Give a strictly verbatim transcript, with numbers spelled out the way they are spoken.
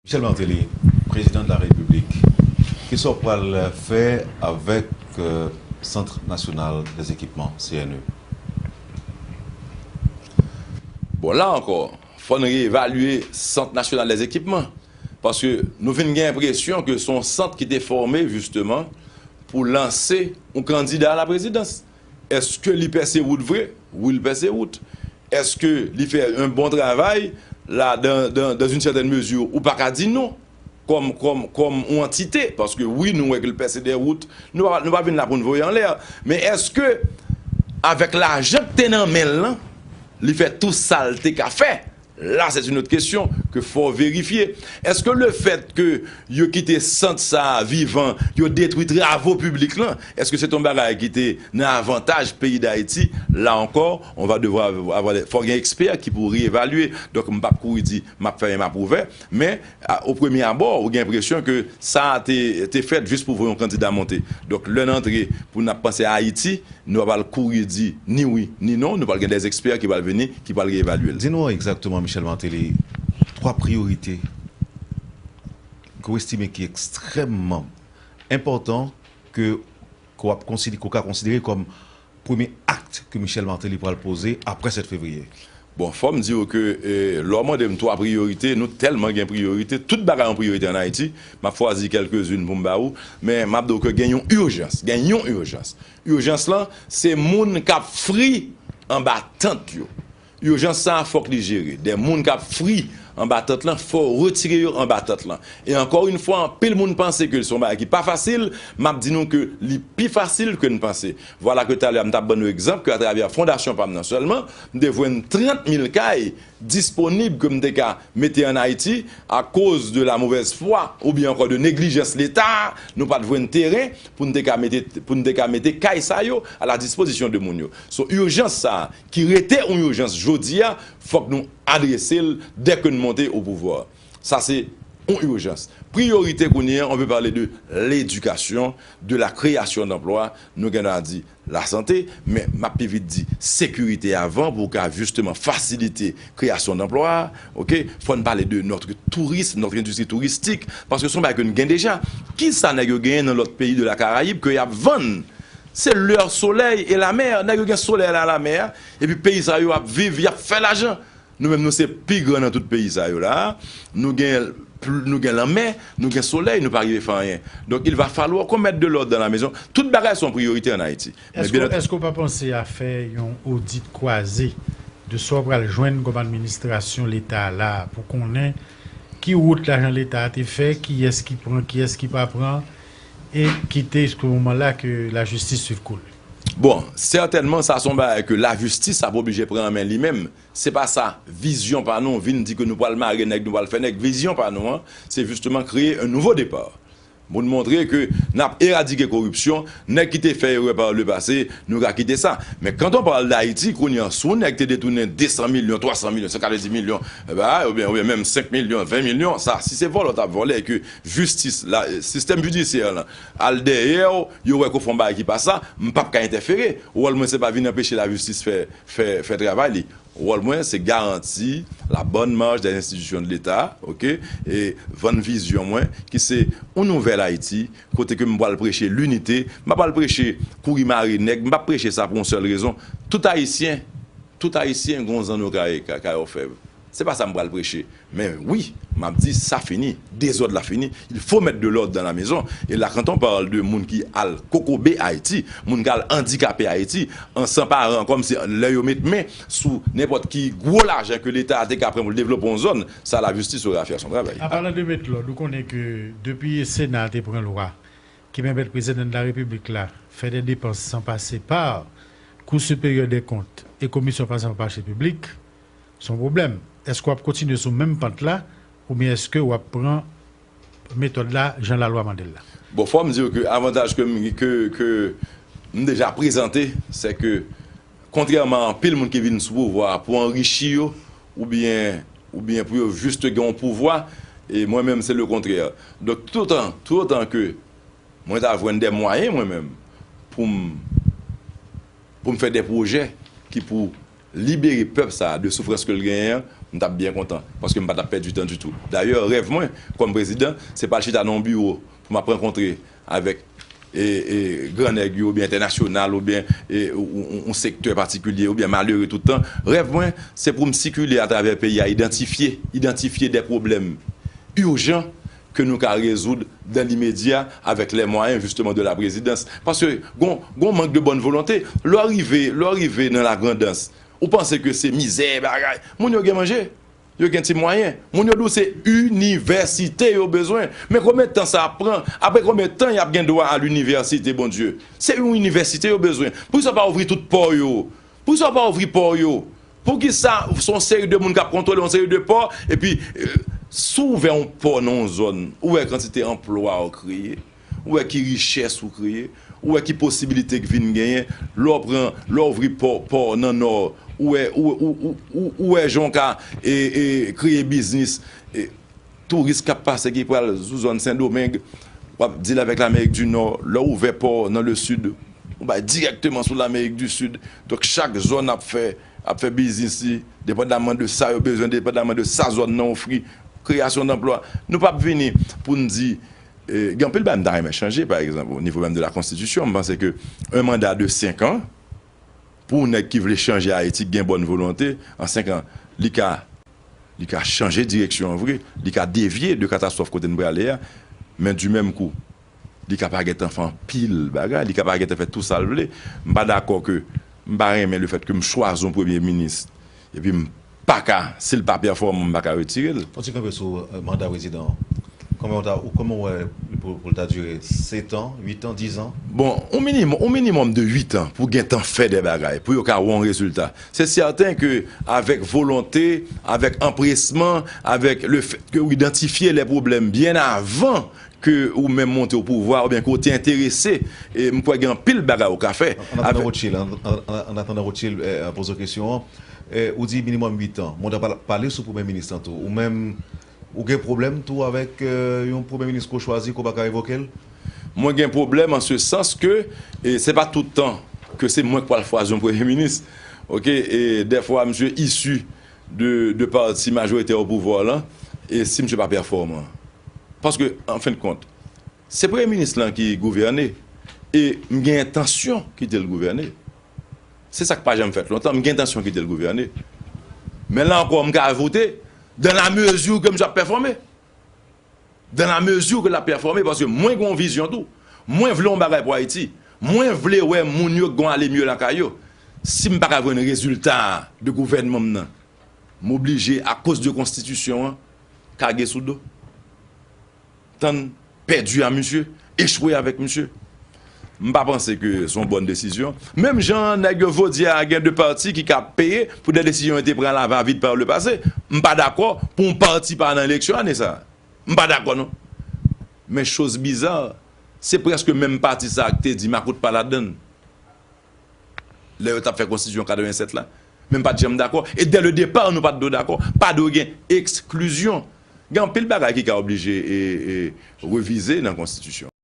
Michel Martelly, président de la République, kisa w pral fè avèk euh, Centre National des Équipements, C N E? Bon, la ankò, fò n reevalye Sant Nasyonal dèzekipman. Paske nou vin gen enpresyon ke se yon sant ki te fòme, jisteman, pou lanse yon kandida a la prezidans. Èske li pèse wout vre? Wi, li pèse wout. Èske li fè yon bon travay? La, dans, dans, dans une certaine mesure, ou pa ka di non. Kòm, kòm, kòm yon antite, paske wi, nou wè ke l pèse de wout, nou pa, nou pa vin la pou n voye anlè. Men èske, avèk lajan k te nan men l lan, li fè tou sa l te ka fè? Là, c'est une autre question ke fò verifye. Èske lefèt ke yo kite sant sa a vivan, yo detwi travo piblik lan, èske se t yon bagay ki te nan avantaj peyi Dayiti? La encore, on va devoir avoir des, fò gen ekspè ki pou reevalye. Donk, m p ap kouri di m ap fèmen, m ap ouvè, men a, o premye abò, ou gen enpresyon ke sa a te, te fèt jis pou voye yon kandida monte. Donk, lè n antre pou n ap panse a Ayiti, nou pa pral kouri di ni wi, ni non, nou pral gen des ekspè ki pral vini, ki pral reevalye l. Di nou egzakteman, Michel Martelly, twa priyorite ke w estime ki ekstrèmman enpòtan ke, ke w ap konsidere, ke w ka konsidere kòm premye akt ke Michel Martelly pral poze apre sèt fevriye? Bon, fò m di w ke eh, lè w mande m twa priyorite, nou tèlman gen priyorite, tout bagay yon priyorite ann Ayiti, m ap chwazi kèlkezin pou m ba ou, men m ap di w ke gen yon ijans, gen yon ijans. Ijans lan, se moun k ap fri anba tant yo. Ijans sa a, fòk li jere. De moun k ap fri anba tant lan, fò w retire yo anba tant lan. E encore une fois, anpil moun panse ke se yon bagay ki pa fasil, m ap di nou ke li pi fasil ke n panse. Vwala ke talè a m t ap ban nou egzanp ke atravè fondasyon pa m nan sèlman, m te jwenn trant mil kay disponib ke m te ka mete ann Ayiti akoz de la mauvaise foi oubyen ankò de neglijans Leta, nou pa t jwenn teren pou n te ka mete, pou n te ka mete kay sa yo à la disposition de moun yo. So, ijans sa a, ki rete yon ijans jodi a, fòk nou adrese l dèke n monte au pouvoir. Sa se yon ijans. Priyorite kounye a, on peut parler de l'éducation, de la création d'emplois, nou gen dwa di lasante, men m ap pi vit di sekirite avan pou w ka jisteman fasilite kreyasyon danplwa, oke? Fò n pale de notre tourisme, notre industrie touristique, paske se yon bagay ke n gen deja. Kisa nèg yo genyen nan lòt peyi de la Karayib ke y ap vann? Se leur soleil et la mer. Nèg yo gen solèy la, lamè a, epi peyi sa yo ap viv, y ap fè lajan. Nou menm nou se pi gran nan tout peyi sa yo la. Nou gen, nou gen lanmè, nou gen solèy, nou pa rive fè anyen. Donk, il va falloir qu'on mette de l'ordre dans la maison. Tout bagay se yon priyorite ann Ayiti. Men Èske, byen ant- èske w pa panse a fè yon odit kwaze de sa w pral jwenn kòm administrasyon Leta a la a pou konnen ki wout lajan Leta a te fè, kiyès ki pran, kiyès ki pa pran, e kite jiska moman la ke lajistis swiv kou l? Bon, sètènman, sa se yon bagay ke lajistis ap oblije pran an men li menm. Se pa sa vizyon pa nou, vin di ke nou pral mare nèg, nou pral fè nèg. Vizyon pa nou an, se jisteman kreye un nouveau départ. Pou n montre ke n ap eradike koripsyon, nèg ki te fè erè par le passé, nou ka kite sa. Men quand on parle d'Haïti, kounye an, si yon nèg te detounen de san milyon, twa san milyon, san katrevendis milyon, eh ben, oubyen, oubyen menm senk milyon, ven milyon, sa, si se vòlè w t ap vòlè, e ke jistis, la, sistèm jidisyè lan, al dèyè w, yo wè ke w fè yon bagay ki pa sa, m p ap ka entèfere. Wòl mwen, se pa vin anpeche lajistis fè, fè, fè travay li. Wòl mwen, se garanti la bonne marche des institutions de l'État, oke? E vann vizyon mwen, ki se yon nouvèl Ayiti, kote ke m pral preche linite, m pa pral preche kouri mare nèg, m p ap preche sa pou yon sèl rezon. Tout Ayisyen, tout Ayisyen gen yon zanno kay, kay, kay òfèv. Se pa sa m pral preche. Men wi, m ap di sa fini, dezòd la fini, il faut mettre de l'ordre dans la maison. E la, quand on parle de moun ki al kokobe Ayiti, moun ki al andikape Ayiti, an san paran, kòmsi lè yo met men sou nenpòt ki gwo lajan ke Leta a te ka pran pou l devlope yon zòn, sa lajistis aurait à faire son travail. An palan de met lòd, ou konnen ke depi Sena a te pran lwa ki pèmèt Prezidan de la Repiblik la fè de depans san pase pa Cour supérieure des comptes e Komisyon Fason Mache Piblik, se yon pwoblèm. Èske w ap kontinye sou menm pant la, oubyen èske w ap pran metòd la jan lalwa mande l la? Bon, fò m di w ke avantaj ke m, ke, ke m deja prezante, se ke, kontrèman a anpil moun ki vin sou pouvwa a pou anrichi yo, oubyen, oubyen pou yo jis gen yon pouvwa, e mwen menm, se le kontrè. Donk, toutotan, toutotan ke mwen ta jwenn de mwayen, mwen menm, pou m, pou m fè de pwojè ki pou libere pèp sa a de soufrans ke l genyen an, M t ap byen kontan, paske m pa t ap pèdi tan ditou. Dayè, rèv mwen, kòm prezidan, se pa l chita nan yon biwo pou m ap rankontre avèk e, e, gran nèg yo, oubyen entènasyonal, oubyen e, ou- ou- yon sektè patikilye, oubyen malere tout tan. Rèv mwen, se pou m sikile atravè peyi a, idantifye, idantifye de pwoblèm ijan ke nou ka rezoud dans l'immédiat avec les moyens justement de la présidence. Paske gon, gon mank de bonne volonté. Lè w rive, lè w rive nan lagrandans, ou panse ke se mizè bagay. Moun yo gen manje, yo gen ti mwayen. Moun yo di w se inivèsite yo bezwen. Men konbyen tan sa ap pran? Apre konbyen tan y ap gen dwa a linivèsite, Bondye? Se yon inivèsite yo bezwen. Poukisa w pa ouvri tout pò yo? Poukisa w pa ouvri pò yo? Poukisa se yon seri de moun k ap kontwole yon seri de pò, epi e, si w ouvè yon pò nan yon zòn, ou wè kantite anplwa w kreye, ou wè ki richès ou kreye, ou wè ki posibilite k vin genyen, lè w pran, lè w ouvri pò, pò nan Nò, ou wè, ou, ou, ou, ou, ou wè jan w ka e, e, kreye biznis, e, touris k ap pase ki pral sou zòn Sendomeng, w ap deal avèk Lamerik di Nò, lè w ouvè pò nan le Sid, ou bay dirèkteman sou Lamerik di Sid. Donk chak zòn ap fè, ap fè biznis li, depandaman de sa yo bezwen, depandaman de sa zòn nan ofri, kreyasyon danplwa. Nou p ap vini pou n di e, gen anpil bagay m ta renmen chanje, pa egzanp, o nivo menm de la konstitisyon, m panse ke yon manda de senk an, pou yon nèg ki vle chanje Ayiti, ki gen bòn volonte, an senk an, li ka, li ka chanje direksyon an vre, li ka devye de katastwòf kote n prale a, men di menm kou, li ka pa gentan fè anpil bagay, li ka pa gentan fè tou sa l vle. M pa dakò ke, m pa renmen lefèt ke m chwazi yon premye minis, epi m pa ka, si l pa pèfòman, m pa ka retire l. Fò ti kanpe sou e, manda prezidan an. Kòman w ta, ou, kòman w wè pou, pou l ta dire? Sèt an, uit an, diz an? Bon, yon minimòm, yon minimòm de uit an pou gentan fè de bagay, pou yo ka wè yon rezilta. Se sèten ke avèk volonte, avèk anpresman, avèk le fèt ke w idantifye lè pwoblèm byen avan ke ou menm monte o pouvwa, oubyen ke w te enterese, e m kwè gen anpil bagay ou ka fè. An, an atandan Avèk Rothschild, an, an, an, an atandan Rothschild e, poze w kesyon an, e, ou di minimòm uit an. Mwen ta pral pale sou premye minis lan tou. Ou menm, ou gen pwoblèm tou avèk e, yon premye minis ke w chwazi, ke w pa ka revoke l? Mwen gen pwoblèm an se sans ke e, se pa tout tan ke se mwen k pral chwazi yon premye minis. Oke, e dèfwa misye isi de, de pati majoritè o pouvwa lan, e si misye pa pèfòman. Paske, an fen de kont, se premye minis lan ki gouvène, e m gen entansyon kite l gouvène. Se sa k pa janm fèt lontan, m gen entansyon kite l gouvène. Men la ankò, m ka vote dans la mesure ke misye ap pèfòme. Dans la mesure ke l ap pèfòme, paske mwen gen yon vizyon tou. Mwen vle yon bagay pou Ayiti. Mwen vle wè moun yo gen ale mye lakay yo. Si m pa ka jwenn rezilta de gouvènman m nan, m oblije, akoz de konstitisyon an, kage sou do. Tann pèdi a misye, echwe avèk misye. M pa panse ke se yon bòn desizyon. Menm jan nèg yo jodi a gen de pati ki ka peye pou de desizyon yo te pran la va vit par le passé. M pa dakò pou yon pati pa nan eleksyon ane sa a. M pa dakò non. Men choz biza, se prèske menm pati sa a ki te di makout pa ladann lè yo t ap fè konstitisyon katrevennsèt la. Men m pa t janm dakò. E dè le depa, nou pa t dwe dakò. Pa dwe gen eksklizyon. Gen anpil bagay ki ka oblije e, e, revize nan konstitisyon.